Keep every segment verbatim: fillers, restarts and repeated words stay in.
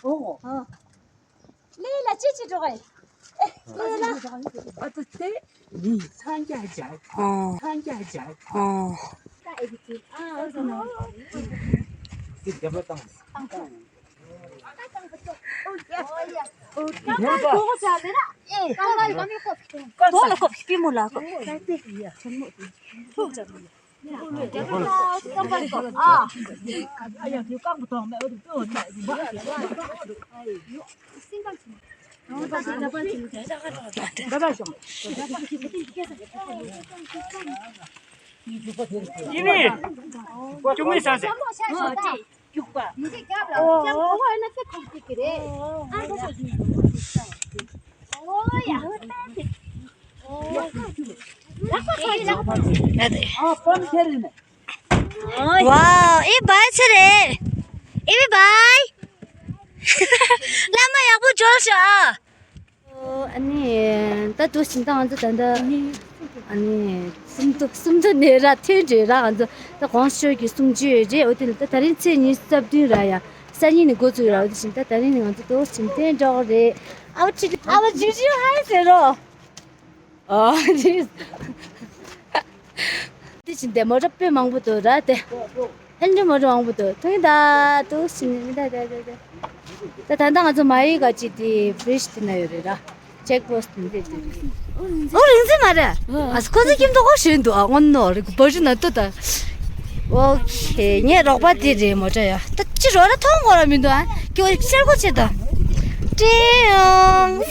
ཨོ། ལས་ལ་ཅི་ཅི་འགྲོ་གི། ལས་ལ། ཨ་ཏི་ཏེ། ནི་འཚང་རྒྱ་བྱ། ཨ། འཚང་རྒྱ་བྱ། ཨ། ཏི་རྒྱབ་ལ་བཏང་། ཡིན་ནི། ཅུང་མི་ས་སེ། རྒྱུག་པ། ཨོ། ཨོ། ཨོ། ཨ་ན་ཚེ་ཁོག་ཅིག་གི་རེད། ཨ་ན་ཚེ། ཨོ་ཡ། ཨོ་ཡ། ཨ་པོན་ཁེ་རི་ནས། ཝའོ། ཨི་བའི་ཆེ་རེད། ཨི་བའི་བའི། བླ་མ་ཡག་པོ་འབྱོར་ཤག་ཨ། ཨ་ནི་ད་དུ་ཕྱིན་ད་ང་ཚོ་ད་ལྟ་ཨ་ནི་སུམ་མདོ་སུམ་མདོ་ནས་ར་ཐོན་འདྲེ་ར། ང་ཚོ་ད་གོང་ཞོལ་གྱི་གསུང་ཆོས་རེད། འོ་དེ་ལ་ད་ད་རིང་ཚེས་ཉི་ཤུ་རྩ་བདུན་ར་ཡ། སང་ཉིན་ནས་འགོ་བཙུགས་ར། འོ་དེ་བཞིན་ད་ད་རིང་ནས་ང་ཚོ་དུ་ཕྱིན་ཐོན་འགྲོ་གི་རེད། ཨ་བ་ཅི་ཨ་བ་ཇུ་ཇུ་ཧའི་ཟེར་རོ། ཨོ། དེ་བཞིན་དེ་མོ་ཊ་དཔེ་མང་པོ་འདུག་ར་དེ། ཧན་ཌི་མོ་ཊ་མང་པོ་འདུག་ཐུང་ད་འདུག་ཞིག་ནི་ད་ད་ད་ད། ད་ད་ལྟ་ང་ཚོ་མ་ཡི་ག་ཅིག་དེ་བྷི་རིཇ་དེ་ན་ཡོད་རེད་ར། ཅེག་པོ་སི་ཊི་དེ་དེ། ཨོ་རིང་ཚད་མ་རེད། ཨ་ཁོ་ཚོ་ཁྱིམ་ཐོག་གོ་ཞོན་འདུག་ཨ་སྔོན་ནོ་རེད་བ་རི་ན་ཏོ་ད། ཨོ་ཁེ། ངའི་རོགས་པ་དེ་རེད་མོ་ཊ་ཡ། ད་ཅི་རོ་ར་མཐོང་གོ་ར་མི་འདུག་ཨ་ཁྱོད་ཤར་གོ་ཆེ་ད། ཀྲེང་།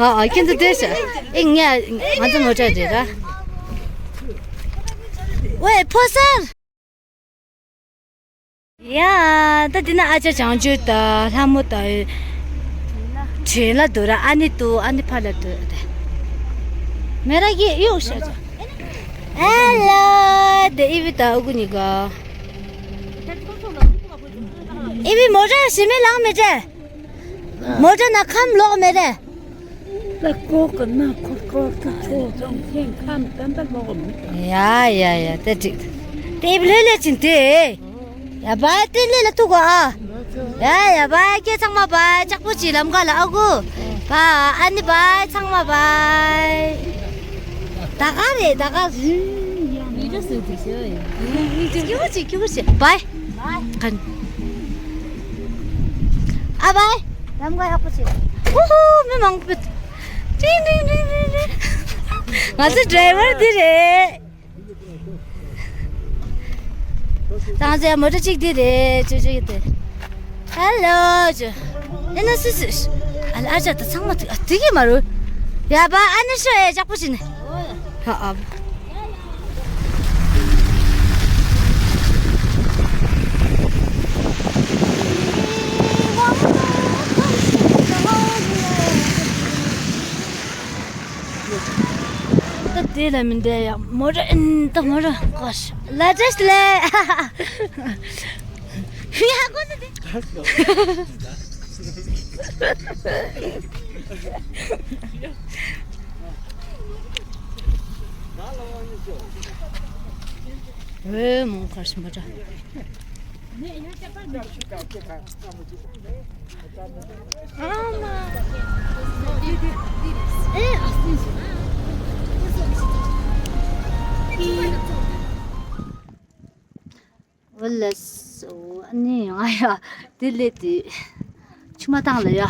ཨ་ཨ་ཁྱེད་ཚོ་བསྡད་ཤག་ཨེ་ངས་ང་ཚོ་མོ་ཊ་རེད་ར། ཝེ་ཕོ་སར། ཡ། ད་འདི་ན་ཨ་ཅག་བྱང་ཆུབ་དང་ལྷ་མོ་དང་དྲན་ལ་འདུག་ར། ཨ་ནི་འདུག་ཨ་ནི་ཕ་ལ་འདུག་རེད། མེ་ར་གི་གཡུག་ཤག་ཨེ་ལ། དེ་ཨི་བི་དང་ཨུ་ཀུ་ནི་ག་ཨི་བི་མོ་ཊ་ཞི་མི་ལང་མི་ཏྲེ། མོ་ཊ་ན་ཁམས་ལོག་མེད་རེད། ད་ཀོ་ཀ་ན་ཁོ་ཀོ་ཀ་ཁོ་ཚང་ཁེན་ཁམས་ད་ད་ལོག་མེད། ཡ་ཡ་ཡ་དེ་ཅིག་དེ་བློས་ལས་ཅིན་དེ། ཡ་བ་དེ་ལས་ལ་ཐུག་གོ་ཨ། ཡ་ཡ་བ་ཁྱེད་ཚང་མ་བ་ཅག་པོ་ཅི་ལམ་ཁ་ལ་ཨ་ཁུ། བ་ཨ་ནི་བ་ཚང་མ་བ། ད་ག་རེད་ད་ག་སྐྱོ་ཅི་སྐྱོ་ཅི་བའི་གན། ཨ་བའི་ལམ་ཁ་ཡག་པོ་བྱེད། ཧུ་ཧུ་མི་མང་པོ། ཏིང་ཏིང་ཏིང་ཏིང་ཏིང་། ང་ཚོ་ཌ་རའི་ཝར་འདི་རེད། ད་ང་ཚོ་ཡ་མོ་ཊ་གཅིག་འདི་རེད། ཅོ་ཅོ་ཡོད་དེ། ཧེ་ལོ་ཅོ། ཨེ་ན་སུ་སུ། ཨ་ལ་ཨ་ཅག་ད་ཚང་མ་དུ་ཨ་དུ་གི་མ་རུ། ཡ་བ་ཨ་ནི་ཤོ་ཡ་ཅག་པོ་ཞིག་ནི། ཧ་ཨ། ད་དེ་ལ་མི་འདས་ཡ་མོ་ར་ཨིན་ད་མོ་ར་ཀོ་ཤ་ལ་ཏྲེས་ལེ། ཡ་ཀོ་ནི་དེ། ཨེ་མོ་ཁར་སི་མ་ཏྲ། ཨ་མ། ཨེ་ཨ་སི། འོ་ལགས་སོ། ཨ་ནི་ང་ཡ་དེ་ལས་དེ་ཆུ་མ་བཏང་ལ་ཡ། ཨ་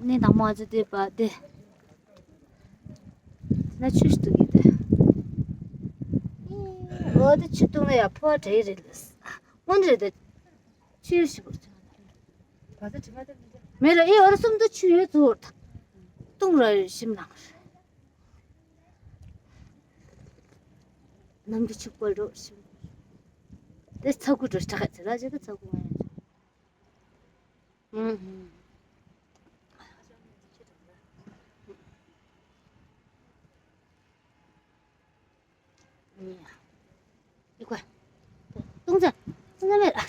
ནི་དང་མ་ཚོ་དེ་པ་དེ་ན་ཆུ་ཞིག་འདུག་གི་དེ། འོ་དེ་ཆུ་བཏུང་ན་ཡ་ཕོ་བ་འདྲེ་རེད་ལགས། སྔོན་རེད་དེ་ཆུ་ཞིག་མེད་ལ་ཨི་འོ་ར་གསུམ་དུ་ཆུ་ཡོད་ཚུར་བཏུང་ར་ཞིམ་ལངས། ནམ་གྱི་ཆུ་བརྐོས་འགྲོ་ཞིང་། དེ་ཚ་ཁུ་འགྲོ་ཆག་ཚེ་ར་ཅེ་ད་ཚ་ཁུ་ང་ཡང་། ཨུམ། ཨི་ཀ་ཏུང་ཙེ། ཏུང་ཙེ་མེད། ཨ་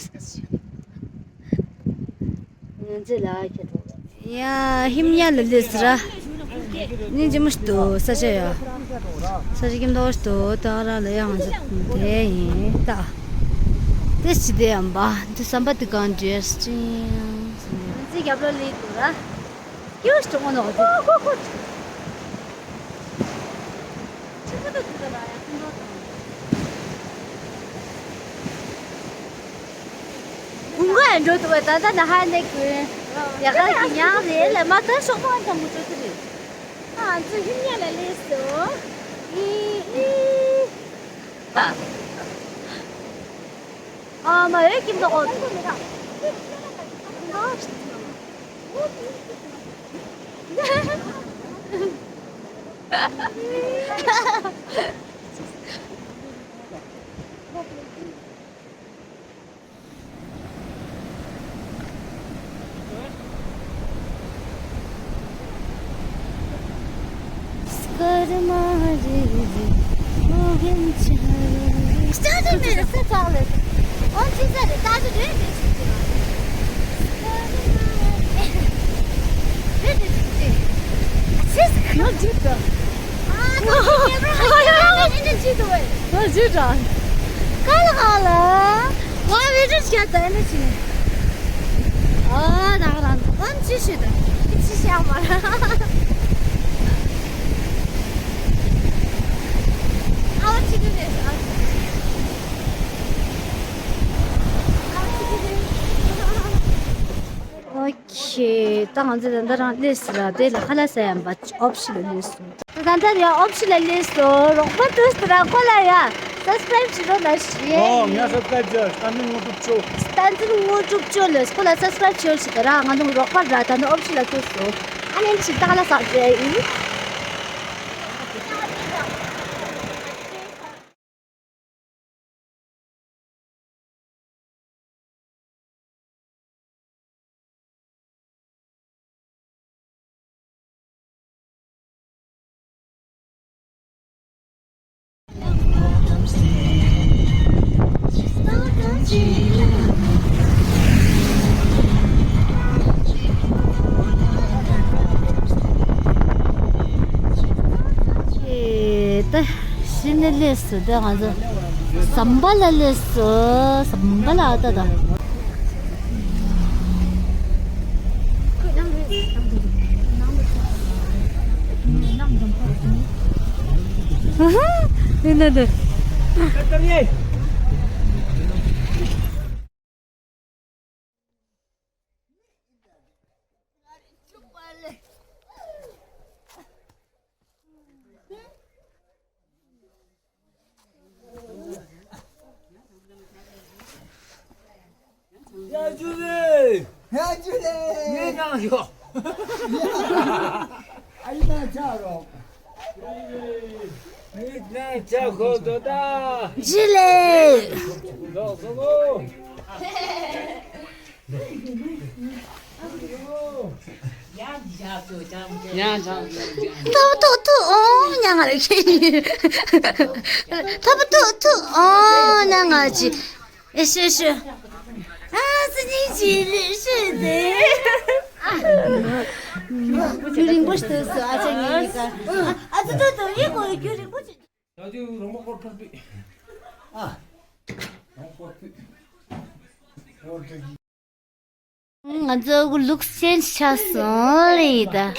ང་ཚོའི་ལ་ཁྱེད་དང་། ཡ་ཧིམ་ཉ་ལ་ལས་ར། ནི་ཇི་མ་ཞིག་ཏུ་ས་ཆ་ཡ། ས་ཆ་ཀྱི་མདོག་ཞིག་ཏུ་ད་ར་ལ་ཡ་ང་ཚོ་དེ་ཡིན་ད། དེ་ཅི་དེ་ཡམ་པ། འདི་ཟམ་པ་འདི་གང་འདྲེས་ཅིང་། འཛི་རྒྱབ་ལོ་ལི་དུ་ར། ཀྱུ་ཤི་ཏོ་ནོ་དེ། ཀུང་ག་འགྲོ་དུ་བ་ད་ད་ན་ཧ་ནེ་ཀུན། ཡ་ག་གི་ཉང་རེ་ལ་མ་ད་ཤོག་མ་ད་མུ་ཅོ་དུ་རེ། ཨ་ཙི་ཧིན་ཉ་ལ་ལེ་སོ། ཨི་ཨི། ཨ་མ་ཡོད་ཀྱིན་འདུག་གོ། སྐར་མ་རེ་རེ་ཨོ་རྒྱན་ཆ་རེ། སྐར་མ་རེ་སུ་ཙག་ལེ། ཨོ་ཅི་ཙ་རེ་ད་རེ་རེ་རེ་ཞིག་ཅི་རེ་རེ་ཞིག་ཅི། ཨ་ཅི་ཟིག་ཡོད་ཅིག་ཏུ། ཨ་ད་ཅི་ཉེ་རོ་ཧ་ཅི་ར་ཨ་ཅི་ཅི་ཏུ་བས། ཨོ་ཅི་ཙ། ཀ་ལ་ཀ་ལ། ང་བེད་སྤྱོད་བྱས་ཏེ་ནི་ཅི་ནི། ཨ་ད་ག་རང་ཨོ་ཅི་ཞིག་ཏུ། ཅི་ཤ་མ་ར། ཨ་ཅི་ཏུ་ནི་ཨ་ཅི། ཨོ་ཁེ། ད་ང་ཚོ་ད་ལྟ་རང་སླེབས་སོང་ར། དེ་ལ་ཁ་ལག་ཟ་ཡམ་པ་ཨོ་ཕྱི་ལ་སླེབས་སོང་། ད་ལྟ་ཡང་ཨོ་ཕྱི་ལ་སླེབས་སོང་། རོགས་པ་ཏུས་ཏུ་ར་ཁོ་ལ་ཡ་སབ་སི་ཀ་རའིབ་བྱེད་རོགས་གནང་ཞུ་ཡས། ཨོ་ངས་སབ་སི་ཀ་རའིབ་བྱས། བསྟན་འཛིན་དངོས་གྲུབ་མཆོག་བསྟན་འཛིན་དངོས་གྲུབ་མཆོག་ལ་ཁོ་ལ་སབ་སི་ཀ་རའིབ་བྱེད་ཞུ་ད་ར། ང་ཚོ་རོགས་པ་ར་ད་ནི་ཨོ་ཕྱི་ལ་ཐུག་སོང་། ཨ་ནེ་ཕྱི་ད་ལ་ཟ་རྒྱུ་ཡིན། ད་གཞི་ནས་སླེབས་སོང་། ད་ང་ཚོ་ཟམ་པ་ལ་སླེབས་སོང་། ཟམ་པ་ལ་ཨ་ད་ད། ཨ་ཧ། དེ་ན་དེ། ཡ་ཇུ་ལེ། ཡ་ཇུ་ལེ། ངའི་ནང་ཞོག་ཨ་ཡི་ན་ཆ་རོགས། ངའི་ནང་ཆ་ཁོ་དོ་ད། ཇུ་ལེ། ལོག་སོ་གོ། ཐོབ་ཐུག་ཐུག་ཨོ་ཉང་ང་རེ་ཁྱེད། ཐོབ་ཐུག་ཐུག་ཨོ་ཉང་ང་ཅི། ཨེ་ཤེ་ཤེ། ཨ་སི་ནི་ཅི་ལི་ཤི་དེ། རྒྱུན་རིང་པོ་ཞིག་ཐོས་སོ་ཨ་ཅག་ངེད་གཉིས་ཀ། ཨ་ཙི་ཏོ་ཏོ་ཡེ་གོ་རྒྱུན་རིང་པོ་ཞིག་ང་ཚོ་ལུགས་ཅེན་ཆགས་སོང་རེད་ད།